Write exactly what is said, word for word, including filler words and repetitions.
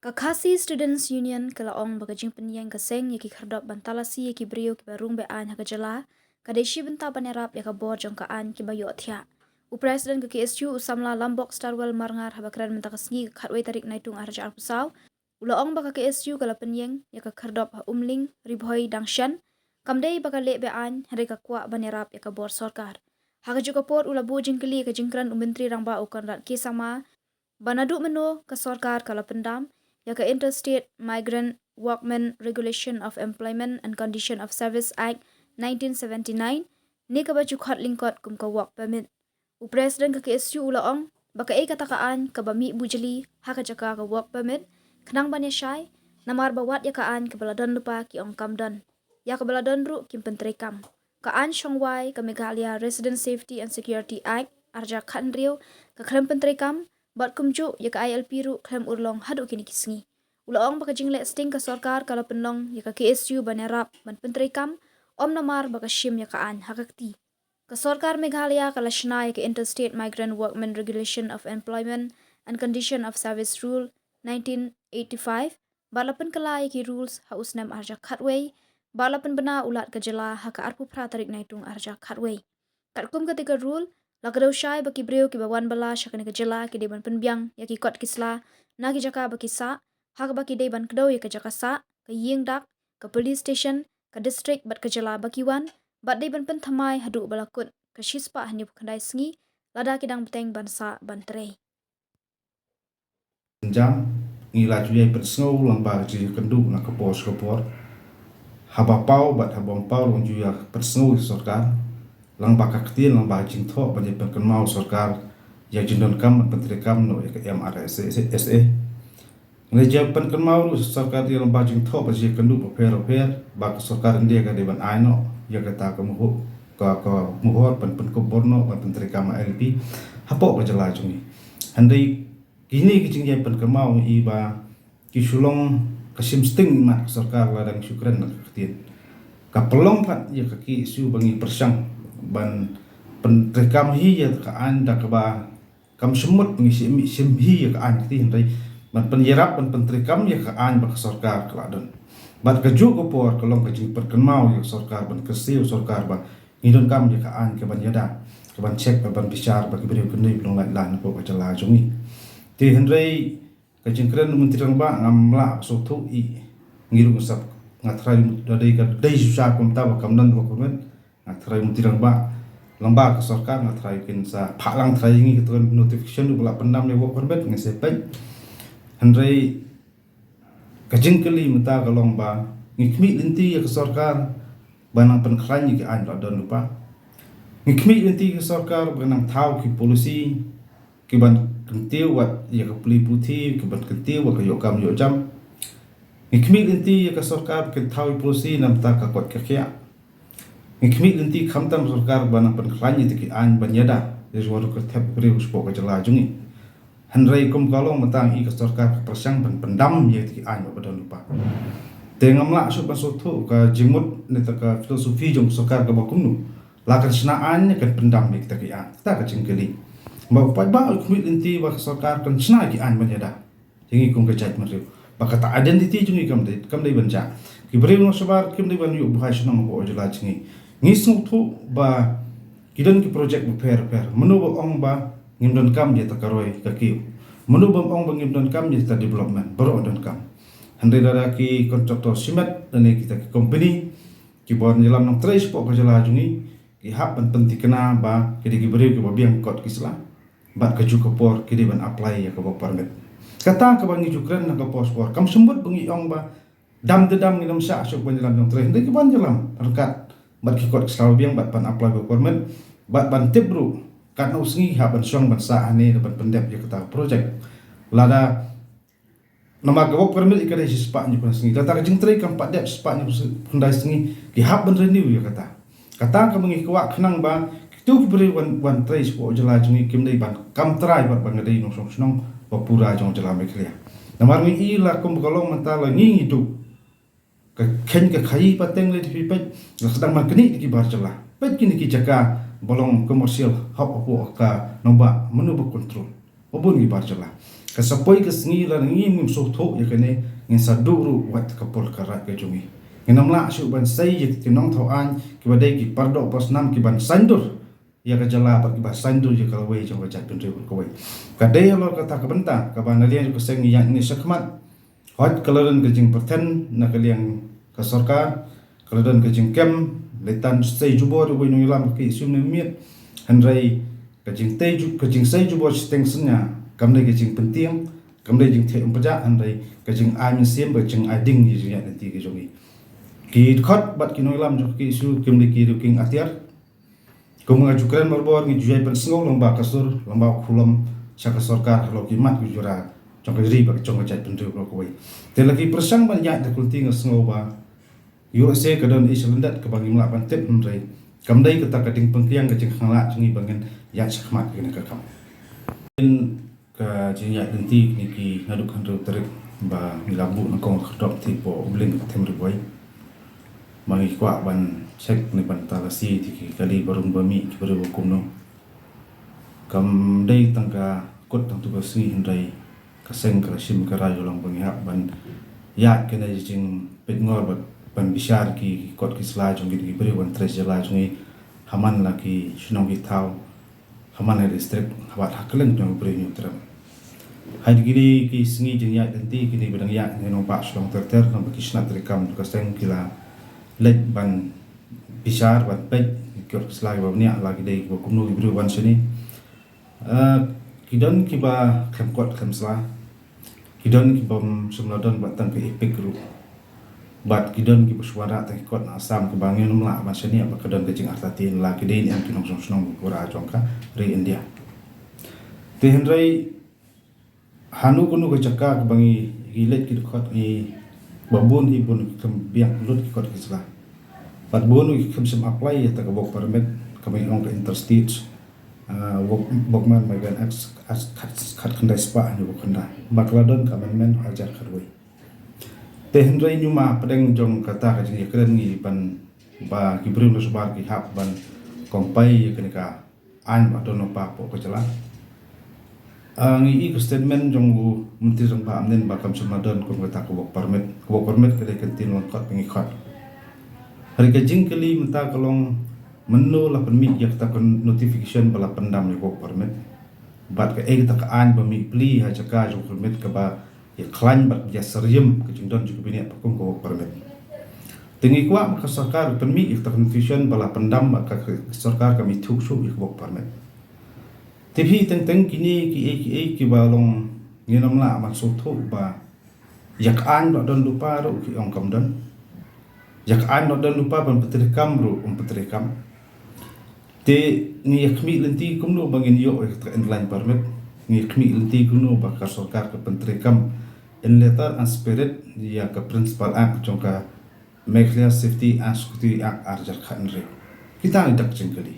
Ka Khasi Students Union ka la ong ba ka jingpynïeng ka seng ïa ki khyrdop ban talasi ïa ki briew kiba rung be-aiñ ha ka jylla ka dei shi bynta ban ïarap ïa ka bor jong ka aiñ kiba ïohthiah. U President ka K S U u samla Lambok Starwell Marngar haba kren mynta ka sngi ka khatwei tarik Naitung arhajar arphew saw, u la ong ba ka K S U ka la pynïeng ïa ka khyrdop ha Umling, Ri Bhoi, Dangshan, kam dei ba ka leh be-aiñ hynrei ka kwah ban ïarap ïa ka bor sorkar. Ha kajuh ka por u la buh jingkylli ïa ka jingkren u Myntri Rangbah u Conrad K Sangma ba naduh mynno ka sorkar ka la pyndam ïa ka Interstate Migrant Workmen Regulation of Employment and Condition of Service Act nineteen seventy-nine, ne kaba ju khot lyngkot kum ka Work Permit. U President ka K S U u la ong ba kaei kata ka aiñ kaba mih bujli ha ka jaka ka Work Permit, khnang ban ïashai, namar ba wat ïa ka aiñ kaba la don lypa ki ong kam don, ïa kaba la don ruh kim pyntreikam. Ka aiñ shongwai, ka Meghalaya Resident Safety and Security Act arhajar khathynriew, ka khlem pyntreikam, bad kumjuh ïa ka I L P ruh khlem urlong haduh kine ki sngi. U la ong ba ka jingleh sting ka sorkar ka la pynlong ïa ka K S U ban ïarap ban pyntreikam, ym namar ba ka shim ïa ka aiñ ha ka kti. Ka sorkar Meghalaya ka la shna ïa ka Interstate Migrant Workmen Regulation of Employment and Condition of Service Rule nineteen eighty-five, bad la pynkylla ïa ki rules ha u snem arhajar khatwei, bad la pynbna u Lat ka jylla ha ka arphew phra tarik Naitung arhajar khatwei. Katkum kata ka rule, la kdew shai ba ki briew kiba wan bylla sha kane ka jylla ki dei ban pynbiang ïa ki kot ki sla na ki jaka ba ki sah, ha kaba ki dei ban kdew ïa ka jaka sah, ka ïing dak, ka police station, ka district bad ka jylla ba ki wan, bad dei ban pynthymmai haduh ba la kut ka shispah hynñiewphew khyndai sngi lada ki dang bteng ban sah ban trei. Jam, ngi la ju ïai pynsngew lyngba ka jingïakynduh na ka por sha ka por. Haba paw bad haba ym paw ruh ngi ju ïai pynsngew ïa ka sorkar lyngba ka ktien, lyngba ka jingthoh ban ïai pynkynmaw sorkar ïa ka jingdonkam ban pyntreikam noh ïa ka M R S S A. Ngi la ju ïai pynkynmaw ruh sorkar India lyngba ka jingthoh bad jingïakynduh bapher bapher ba ka sorkar India ka dei ban ai noh ïa kata ka mohor, ka, ka mohor ban pynkup bor noh ban pyntreikam ha I L P hapoh ka jylla jong ngi. Hynrei kine ki jingïai pynkynmaw i ba ki shu long ka shim sting mat ka sorkar lada ngi shu kren na ka ktien. Ka pynlong pat ïa ka K S U ba ngi pyrshang ban pyntreikam hi ïa ka aiñ da kaba kam shym mut ba ngi shim, shim hi ïa ka aiñ kti, hynrei ban pynïarap ban pyntreikam ïa ka aiñ ba ka sorkar ka la don. Bad kajuh ka por ka long ka jingpynkynmaw ïa ka sorkar ban kyrsiew sorkar ba ngi donkam ïa ka aiñ kaban ïada, kaban check, kaban bishar ba ki briew kynthei ba long laitluid hapoh ka jylla jong ngi. Te hynrei ka jingkren u Myntri Rangbah ngam lah sngewthuh i, ngi ruh ngi sap, nga tharai da dei ka dei shisha kumta ba kam don Work Permit. Nga tharai u Myntri Rangbah lyngba ka sorkar nga tharai kin sa phah lang tharai ïa ngi kata ka notification ruh ba la pyndam ïa Work Permit, ngin sa peit. Hynrei ka jingkylli mynta ka long ba ngi khmih lynti ïa ka sorkar ba nang pynkhlaiñ ïa ki aiñ ba la don lypa. Ngi khmih lynti ïa ka sorkar ba nang thaw ki policy kiban kyntiew wat ïa ka pule puthi, kiban kyntiew wat ka ïoh kam ïoh jam. Ngi khmih lynti ïa ka sorkar ba kin thaw ïa ki policy na bynta ka koit ka khiah. Ngi khmih lynti khamtam sorkar ba nang pynkhlaiñ ïa kita ki aiñ ban ïada ïa ka jingwan ruh ka thep briew shapoh ka jylla jong ngi. Hynrei kum ka long mynta ngi i ka sorkar ka pyrshang ban pyndam ïa kita ki aiñ ba don lypa. Te ngam lah shuh ban sngewthuh ka jingmut ne ta ka philosophy jong ka sorkar kaba kumno. La kan shna aiñ ne kan pyndam ïa kita ki aiñ. Kata ka jingkylli. Ba u paidbah u khmih lynti ba ka sorkar kan shna ki aiñ ban ïada ïa ngi kum ka jaitbynriew. Ba kata identity jong ngi kam dei, kam dei ban jah. Ki briew nongshakri kim dei ban ïoh buhai shnong hapoh jylla jong ngi. Ngi sngewthuh ba ki don ki project bapher bapher. Mano ba ong ba ngim donkam ïa ta ka roi ka kiew? Mano ba ong ba ngim donkam ïa ta development? Baroh donkam. Hynrei lada ki contractor shimet lane kita ki company kiba wan ïalam nongtrei shapoh ka jylla jong ngi ki hap ban pynthikna ba ki dei ki briew kiba biang kot ki sla. Bad kajuh ka por ki dei ban apply ïa ka work permit. Kata kaba ngi ju kren na ka por sha ka por. Kam shym mut ba ngi ong ba dam te dam, ngin ym shah shuh ban ïalam nongtrei. Hynrei ki ban ïalam ryngkat bad ki kot ki sla ba biang bad ban apply work permit bad ban tip ruh katno sngi hap ban shong ban sah hangne ban pyndep ïa kata ka project. Lada namar ka work permit ka dei shispah hynñiewphew khyndai sngi. Lada ka jingtrei kam pat dep shispah hynñiewphew khyndai sngi ki hap ban renew ïa kata. Kata kaba ngi kwah khnang ba kito ki briew wan, wan trei shapoh jylla jong ngi kim dei ban kam trai bad ban dei nongshong shnong ba pura jong jylla Meghalaya. Namar ngi i la kum ba ka long mynta la ngi ngi duh ka khein ka khaii pateng lei, phi peit, la sdang ban knieh da ki bar jylla. Peit kine ki jaka ba long commercial hub hapoh ka nongbah, mano ba control? Ba bun ki bar jylla. Ka sa poi ka sngi lada ngi ngim sngewthuh ïa kane, ngin sa duh ruh wat ka por ka rai ka jong ngi. Ngin ym lah shuh ban sei ïa ki nongthaw aiñ kiba dei ki pardoh parsnam kiban saiñdur ïa ka jylla bad kiban saiñdur ïa ka lawei jong ka jaitbynriew kawei. Ka dei halor kata ka bynta kaba na liang jong ka seng ngi ïaid ne shakhmat. Hooid ka la don ka jingpyrthen na ka liang ka sorkar, ka la don ka jingkem, leit tan sei jubor ïa uwei u nongïalam ka KSU mynne miet. Hynrei ka jingtei ju-, ka jingsei jubor shiteng synñia kam dei ka jingpyntieng, kam dei jingtheh umpjah, hynrei ka jingai mynsiem, ka jingai ding ïa ka jingïaid lynti ka jong ngi. Ki dkhot bad ki nongïalam jong ka KSU kim dei ki riew kieng atiar. Kum nga ju kren barabor, ngi ju ïai pynsngew lyngba ka sur, lyngba u khulom sha ka sorkar halor ki mat ki jura jong ka ri bad jong ka jaitbynriew baroh kawei. Te la ki pyrshang ban ïaid da ka lynti, nga sngew ba ïoh lehse ka don i sha lyndet kaba ngim lah ban tip, hynrei kam dei kata ka ding pynkiang ka jingkhanglad jong ngi ba ngin ïaid shakhmat ïa kane ka kam. Ka jingïaid lynti kine ki naduh ka hynriew tarik ba ngi la buh nyngkong ka dop, te hapoh U Bling ka Them Ri Bhoi ba ngi kwah ban check ne ban talasi ïa ki kali ba rung ba mih, ki briew ba kumno. Kam dei tang ka kut tang tu ka sngi, hynrei ka seng ka la shim ka rai ïa long ba ngi hap ban ïaid kane ka jingpeit ngor bad ban bishar ki kot ki sla jong ki, ki briew ban trei sha jylla jong ngi, ha man la ki shnong ki thaw, ha man la district, ha bad ha kylleng jong u briew Hynñiewtrep. Ha kine ki sngi jingïaid lynti kine ba dang ïaid ne nongbah shnong ter ter, nongbah ki shnat treikam jong ka seng ki la leit ban bishar ban peit ki kot ki sla kiba bniah, la ki dei kiba kumno ki briew ban shane. Eh, ki don kiba khlem kot khlem sla. Ki don ki bym shym la don bad tang ka EPIC ruh. Bad ki don kiba shu wanrah tang ki kot na Assam kaba ngin ym lah ban shaniah ba ka don ka jingartatien, la ki dei ne em ki nongshong shnong ki kura jong ka ri India. Te hynrei hano kano ka jaka kaba ngi, ngi leit ki dkhot, ngi ba bun hi bun ki khlem biang lut ki kot ki sla. Bad bun ki khlem shym apply ïa ta ka work permit kaba ngi ong ka interstate, ah, work, workman migrant Act, Act khat, khat khyndai spah hynñiew phew khyndai. Ba ka la don ka amendment hajar khatwei. Te hynrei ñiuma pdeng jong kata ka jingïakren ngi ban ba ki briew na shabar ki hap ban comply ïa kane ka aiñ ba don lypa hapoh ka jylla. Ah, ngi i ka statement jong u Myntri Rangbah mynnin ba kam shym la don kum kata ka work permit. Ka work permit ka dei ka ktien lyngkot ba ngi khot. Hynrei ka jingkylli mynta ka long mynno la pynmih ïa kata ka notification ba la pyndam ïa ka work permit. Bad kaei kata ka aiñ ba mih pli ha jaka jong ka work permit kaba ïa khlaiñ bad ïa syriem ka jingdon jong ka bniah ba kum ka work permit. Te ngi kwah ba ka sorkar pynmih ïa kata ka notification ba la pyndam bad ka, ka sorkar kam ithuh shuh ïa ka work permit. Te phi teng teng kine kiei kiei kiba long ngin ym lah ban sngewthuh ba ïa ka aiñ ba don lypa ruh ki ong kam don. Ïa ka aiñ ba don lypa ban pyntreikam ruh ym pyntreikam. Te ngi ïa khmih lynti kumno ba ngin ïoh ïa ka inline permit. Ngi ïa khmih lynti kumno ba ka sorkar ka pyntreikam in letter and spirit ïa ka Principal Act jong ka Meghalaya Safety and Security Act ar hajar khathynriew. Kita ngi dak jingkylli.